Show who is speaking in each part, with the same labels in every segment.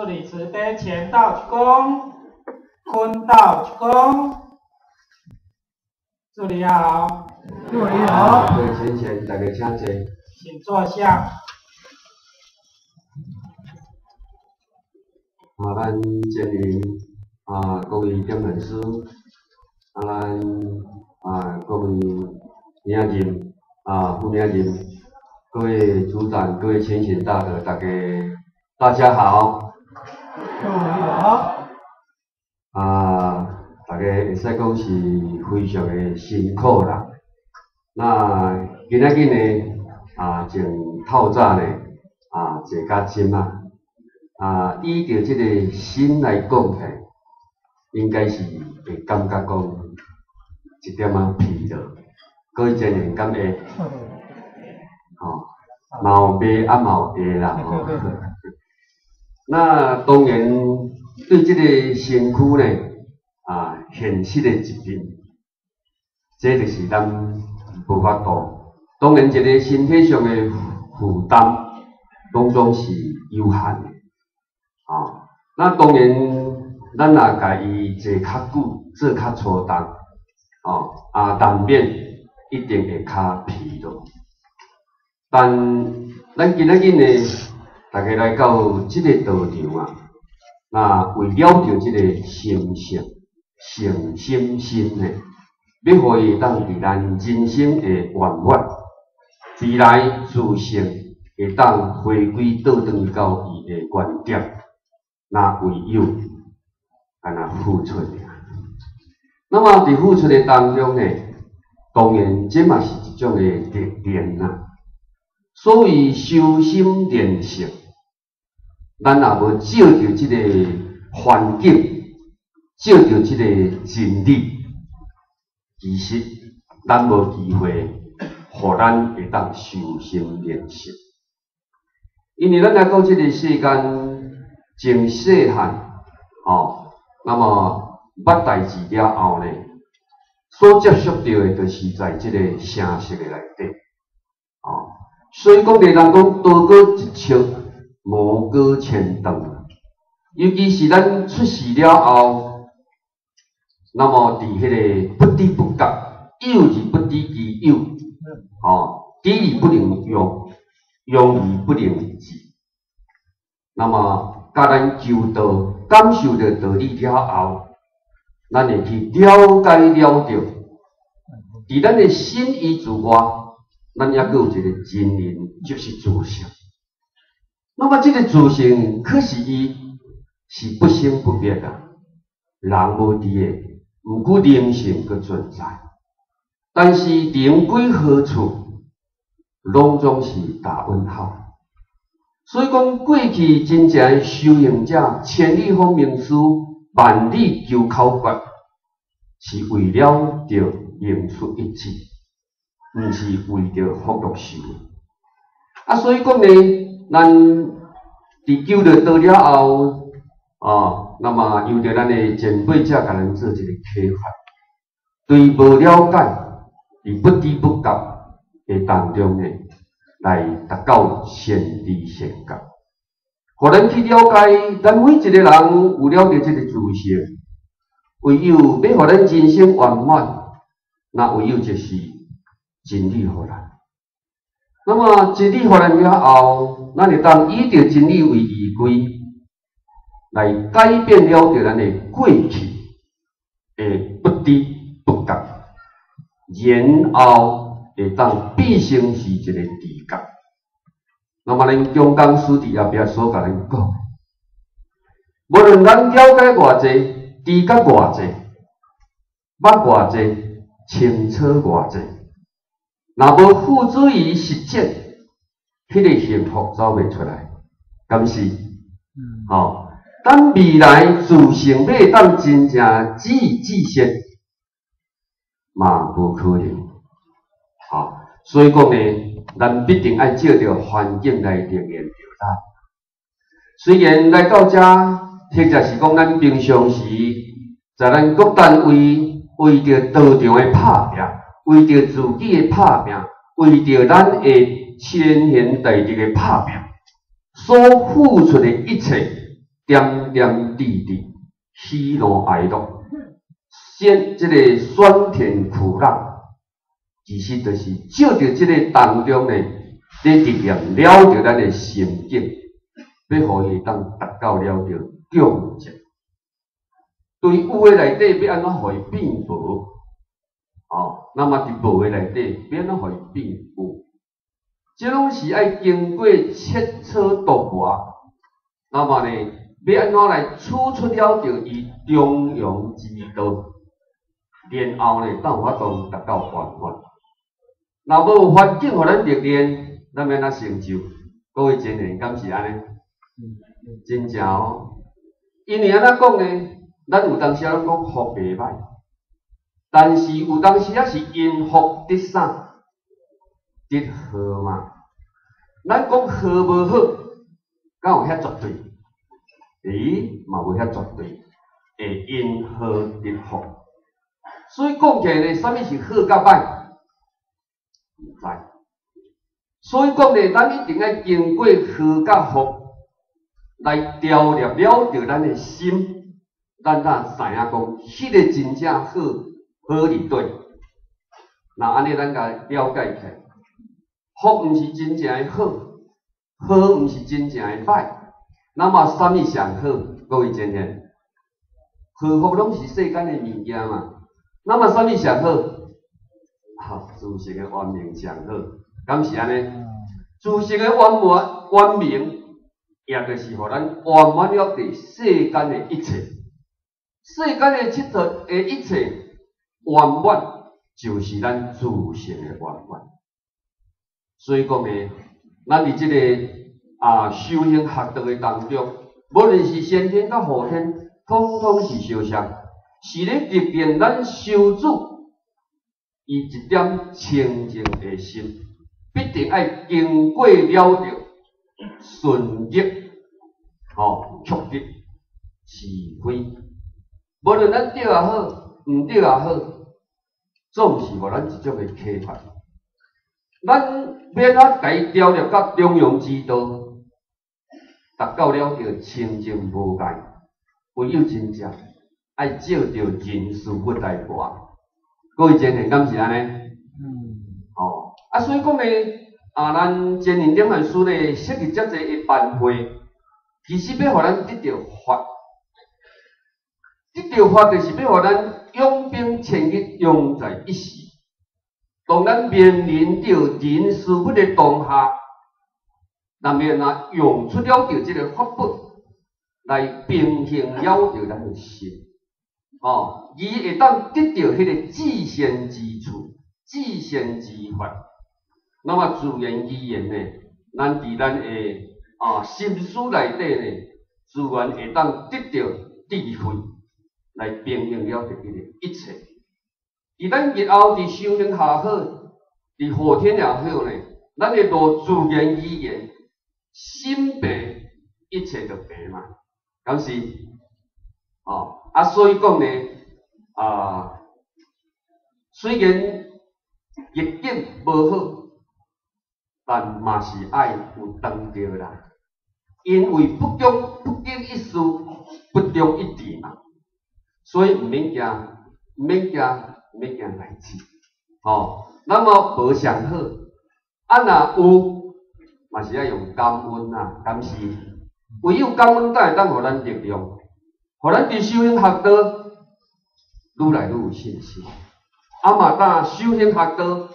Speaker 1: 助理慈悲前道鞠躬，坤道鞠躬。助理好。
Speaker 2: 助理好。
Speaker 3: 各位前贤，大家請坐。
Speaker 1: 請坐下。
Speaker 3: 啊，咱前面啊，各位點傳師，啊，咱啊，各位領任啊，副領任，各位組長，各位前賢大德，大家好。
Speaker 2: 各位好。
Speaker 3: 啊，大家會使講是非常的辛苦啦。那今仔日呢，啊，從透早呢，啊，坐到這啊。啊，以著這个心來講起，應該是會感覺講一點仔疲勞。各位前人敢會？吼，嘛有袂啊，嘛有會啦。吼。那當然對這个身軀呢，啊，現實的一面，這就是咱無法度。當然，一个身體上的負擔，攏總是有限的。啊，那當然，咱若共伊坐較久，做較粗重，哦，啊，難免一定會較疲勞。但咱今仔日呢，大家來到這个道場啊，那為了著這个心性、誠心心呢，欲予伊會當佇咱人生的圓滿，未來自性會當回歸倒轉去到伊的原點。那唯有干焦付出爾。那麼佇付出的當中呢，當然這嘛是一種的歷練啦。所以修心練性，咱若無照著這個環境，照著這個真理，其實咱無機會，予咱會當修心練性。因為咱來到這個世間，從細漢，哦，那麼捌代誌了後呢，所接觸到的，就是在這個城市的內底，哦，所以講咧，人講道高一尺，魔高千丈。尤其是咱出世了後，那麼佇彼个不知不覺，有而不知其有，哦，知而不能用，用而不能知，那麼。佮咱求道、感受著道理了後，咱會去了解了著，佇咱的心意之外，咱猶閣有一个真人，就是自性。那麼這个自性，可是伊是不生不滅的，人無佇的，毋過靈性閣存在。但是靈歸何處，攏總是打問號。所以講，過去真正的修行者，千里訪名師，萬里求口訣，是為了著明出一切，毋是為著福祿壽。啊，所以講呢，咱佇求著道了後，哦，那麼由著咱的前輩者共咱做一个啟發，對無了解，佇不知不覺的當中呢，來達到善知善覺，予咱去了解，咱每一个人有了著這个自性，唯有欲予咱人生圓滿，那唯有就是真理予咱。那麼真理予咱了後，咱會當以著真理為依歸，來改變了著咱的過去的不知不覺，然後會當變成是一個知覺。那麼，咱強講師佇後壁所共咱講，無論咱了解偌濟，知覺偌濟，捌偌濟，清楚偌濟，若無付諸於實踐，彼个幸福走袂出來，敢是？吼，咱未來自性欲當真正知至善，嘛無可能。吼，所以講呢，咱必定愛借著環境來練練著咱。雖然來到遮，或者是講咱平常時，在咱各單位為著道場的拍拚，為著自己的拍拚，為著咱的前賢大德的拍拚，所付出的一切，點點滴滴，喜怒哀樂，先這个酸甜苦辣，其實就是照著這个當中呢，咧歷練了著咱的心境，欲予伊會當達到了著境界。對有的內底欲按怎予伊變無？哦，那麼佇無的內底欲按怎予伊變有？這攏是愛經過切磋琢磨，那麼呢，欲按怎來取出了著伊中庸之道，然後呢，才有法度達到圓滿。若無環境予咱歷練，咱欲按怎成就？各位真賢，敢是按呢？真正哦，因為按怎講呢？咱有當時仔攏講福袂歹，但是有當時仔是因福得啥？得禍嘛。咱講好無好，敢有遐絕對？欸，嘛無遐絕對，會因禍得福。所以講起來呢，啥物是好佮歹？毋知。所以講呢，咱一定愛經過禍佮福來調煉了著咱的心。咱才知影講，彼个真正好，好佇佗。若按呢，咱共了解起來，福毋是真正的好，禍毋是真正的歹。那麼啥物上好？各位真賢，禍福攏是世間的物件嘛。那麼啥物上好？好，自性的圓明上好，敢是按呢？自性的圓滿圓明，也就是予咱圓滿了佇世間的一切。世間的佚佗的一切圓滿，就是咱自性的圓滿。所以講呢，咱佇這个修行學道的當中，無論是先天佮後天，統統是相像，是咧歷練咱修主伊一點清淨的心，必定愛經過了著順逆、吼曲折是非。無論咱對也好，毋對也好，總是予咱一種的啟發。咱欲按怎共伊調入到中庸之道，達到了著清淨無礙，唯有真正愛照著人事物來活。各位真賢敢是按呢？哦，啊，所以講呢，咱真言典範師呢設計遮濟的班會，其實欲予咱得著法。得著法就是欲予咱養兵千日，用在一時。當咱面臨著人事物的當下，咱欲按怎用出了著這个法寶來平衡了著咱的心，哦，伊會當得著彼个至善之處、至善之法。那麼自然而然呢，咱佇咱的心思內底呢，自然會當得著智慧。來平衡了著彼个一切。佇咱日後佇修行也好，佇後天也好呢，咱的路自然而然心平，一切就平嘛，敢是？哦，啊，所以講呢，雖然逆境無好，但嘛是愛有當著啦。因為不經不經一事，不長一智嘛。所以毋免驚，毋免驚，毋免驚代誌，吼。那麼無上好，啊若有，嘛是愛用感恩啊，敢是？唯有感恩才會當予咱力量，予咱佇修行學道愈來愈有信心。啊嘛，當修行學道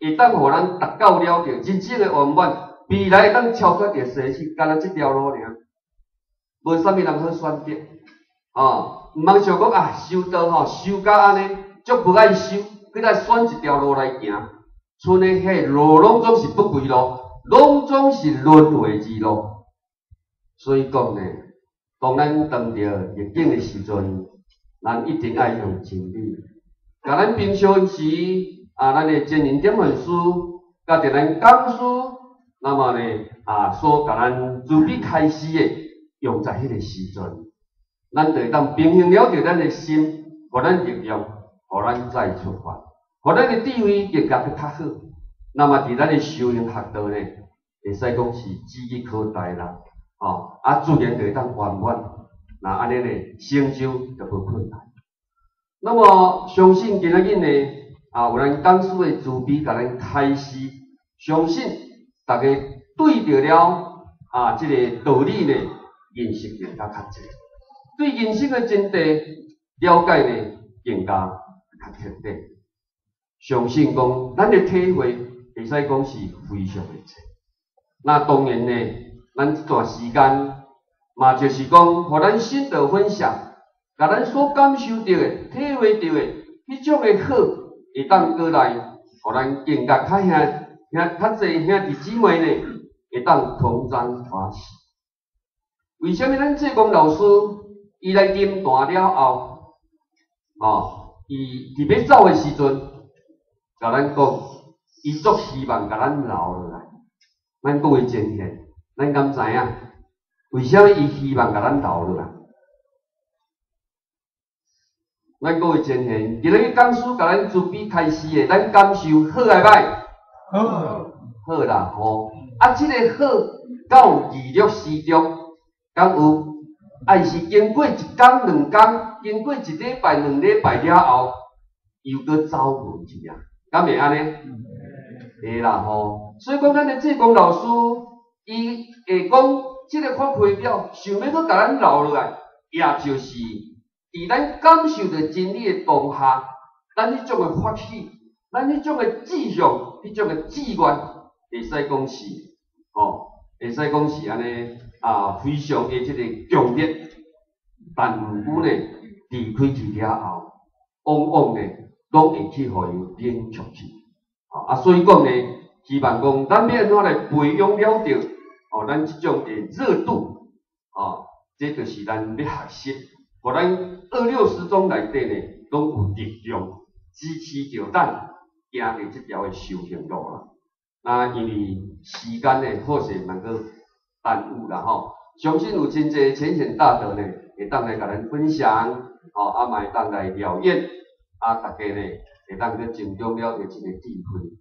Speaker 3: 會當予咱達到了著人生的圓滿，未來會當超脫著生死，干焦這條路爾，無啥物人好選擇，哦。毋通想講啊，修道吼，修甲按呢，足無愛修，閣來選一條路來行，賰呢，彼路攏總是不歸路，攏總是輪迴之路。所以講呢，當咱當著逆境的時陣，咱一定愛用真理。共咱平常時啊，咱的真言典範師，佮著咱講師，那麼呢所共咱慈悲開示的，用在彼个時陣。咱就會當平衡了著咱的心，予咱力量，予咱再出發，予咱的智慧更加閣較好。那麼佇咱的修行學道呢，會使講是指日可待啦，吼，啊，自然就會當圓滿。那按呢呢，成就就無困難。那麼相信今仔日呢，啊，有咱講師的慈悲共咱開示，相信大家對著了啊，這個道理呢，認識更加較濟，對人生的真諦了解呢，更加較徹底。相信講，咱的體會會使講是非常的濟。那當然呢，咱這段時間嘛，就是講，予咱心得分享，共咱所感受著的、體會著的，彼種的好，會當過來，予咱更加較兄兄較濟兄弟姊妹呢，會當同沾歡喜。為啥物咱濟公老師伊來金壇了後，哦，伊佇欲走的時陣，共咱講，伊足希望共咱留落來。咱各位前賢，咱敢知影？為啥物伊希望共咱留落來？咱各位前賢，今日講師共咱慈悲開示的，咱感受好抑歹？
Speaker 2: 好，
Speaker 3: 好啦吼。啊，這個好，敢有娛樂時中，敢有？啊，伊是經過一工兩工，經過一禮拜兩禮拜了後，又閣走無去啊？敢會按呢？會啦吼。所以講，咱的濟公老師，伊會講這個發批表，想欲閣共咱留落來，也就是佇咱感受著真理的當下，咱彼種的歡喜，咱彼種的志向，彼種的志願，會使講是吼，會使講是按呢啊，非常的這個強烈。但毋過呢，離開去了後，往往呢，攏會去予伊冷卻去。啊，所以講呢，希望講咱欲按怎來培養了著，哦，咱這種的熱度，哦，這就是咱欲學習，予咱二六時中內底呢，攏有力量支持著咱行佇這條的修行路啦。那因為時間呢，好勢嘛閣耽誤啦吼。相信有真濟淺顯大德呢，會當來共咱分享，吼，啊嘛會當來了願，啊，大家呢會當閣增長了著這個智慧。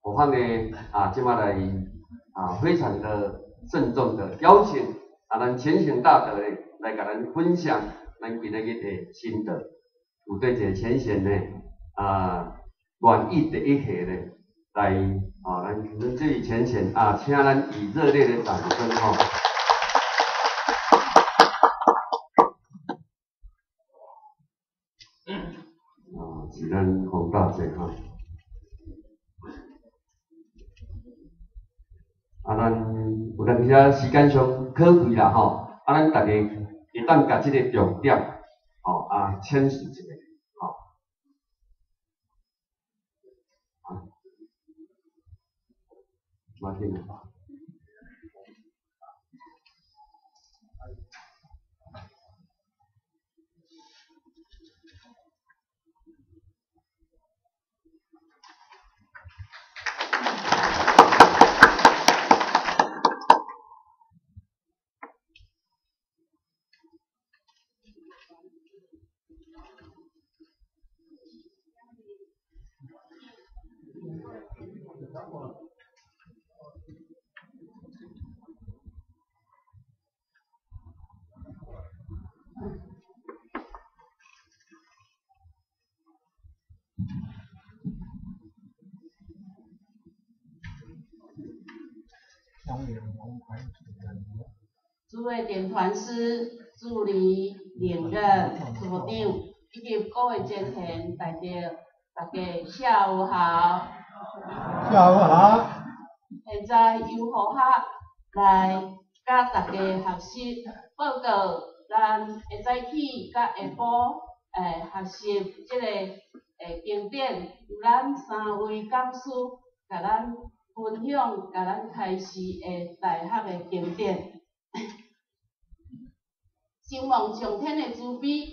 Speaker 3: 何況呢，啊，這擺來啊，非常的鄭重的邀請啊，咱淺顯大德呢來共咱分享咱今仔日的心得。有對這個淺顯呢，啊，願意第一個呢來啊，咱這位淺顯啊，請咱以熱烈的掌聲吼。啊，是咱洪大姐哈。啊，咱有當時時間上可貴啦吼，啊，咱大家會當共這個重點，吼啊，淺述一下，吼。啊，馬緊。
Speaker 4: 諸位點傳師、助理、領任、組長以及各位前賢大德，大家下午好。
Speaker 2: 下午好。
Speaker 4: 現在由何學來佮大家學習報告，咱下早起佮下晡學習這個經典，由咱三位講師共咱分享，共咱開示的大學的經典。承蒙上天的慈悲，